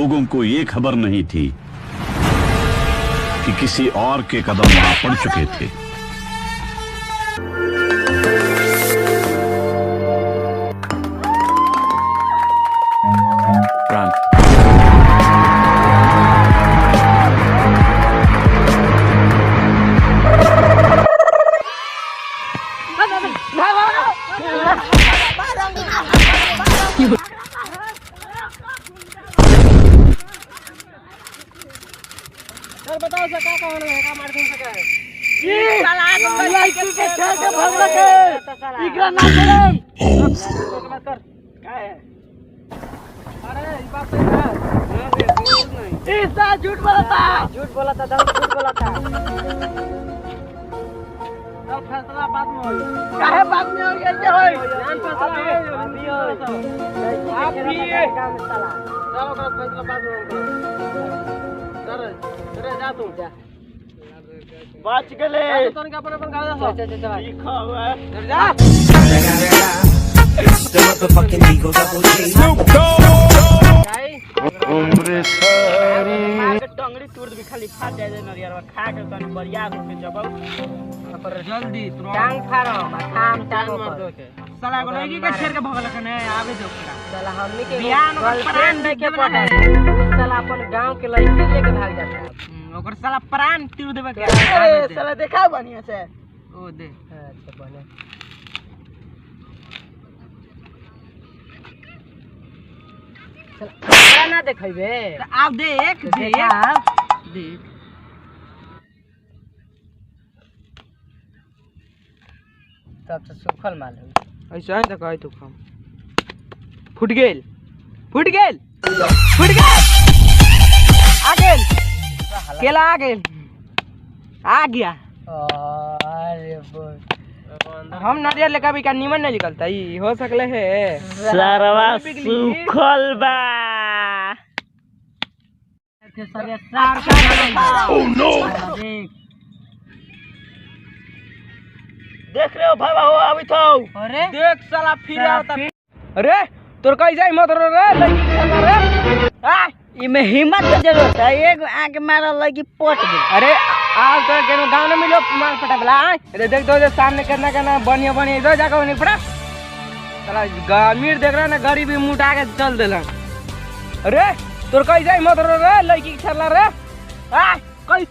लोगों को ये खबर नहीं थी कि किसी और के कदम वहां पड़ चुके थे। सर बताओ सर का कौन है का मार दूं सका है ये साला लड़की के छेड़ के भगला के इकरा ना छोड़म कर का है। अरे ई बात है इस साल झूठ बोला था झूठ बोला था। चल फैसला बाद में होई। काहे बाद में होई? ऐसे होई जान फैसला अभी होई आप भी साला। चलो करो फैसला बाद में होई। अरे जा तू जा बच गए तो तन अपन अपन गाड़ी जा चल चल चल लिखा हुआ है जा। उम्र सारी टंगड़ी तोड़ दे खाली खा जाए नरियर खा के तनी बरिया होके जबौ पर जल्दी टांग फाड़ो खाम टांग मार दो के साला एगो लड़की के छेड़ के भगल कने आवे दो ओकरा। साला हमनी के बियान ओकर प्राण के पड़े साला अपन गांव के लड़की लेके भाग जाता है। ओकर साला प्राण तीर देबे के। अरे साला देखा बढ़िया से ओ दे। अच्छा बने साला ना देखैबे आव देख देख देख तब तो सूखल माल है। ऐसा है तो कहे तू हम फुट गेल फुट गेल फुट गेल आ गेल केला आ गेल आ गया। अरे बोल हम नारियल लेकर भी का नीमन नहीं निकलता ई हो सकले है सरवा सूखल बा। ओह नो देख रहे हो भाई बाबू अभी तो। अरे देख साला फिर आता। अरे तोर कैसे हिम्मत रे लड़की के रे आ इमे हिम्मत के जरूरत है। एगो आंख मारल लगी पट गई। अरे आज तो केनो गांव में मिलो मार पटा बला। अरे देख दो सामने करना करना बढ़िया बढ़िया इधर जाकर होने पड़ा साला अमीर देख रहा ना गरीबी मुटा के चल देला। अरे तोर कैसे हिम्मत रे लड़की के छला रे आ कई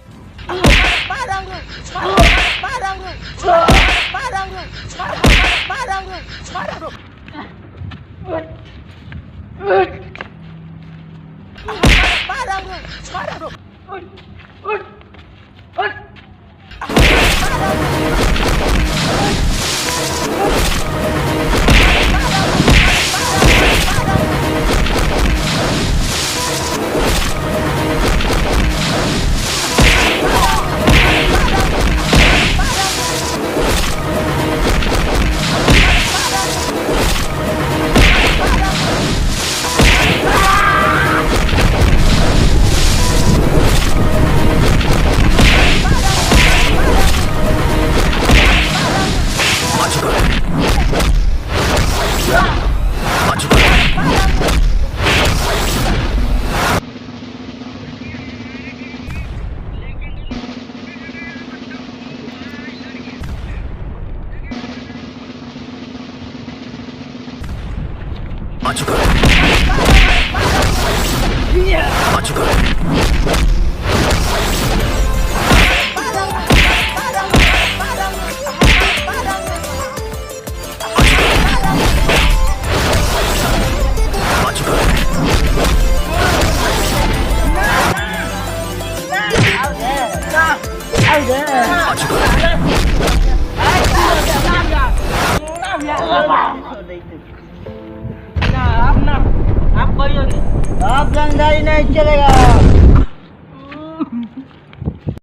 अब रंगदारी नहीं चलेगा।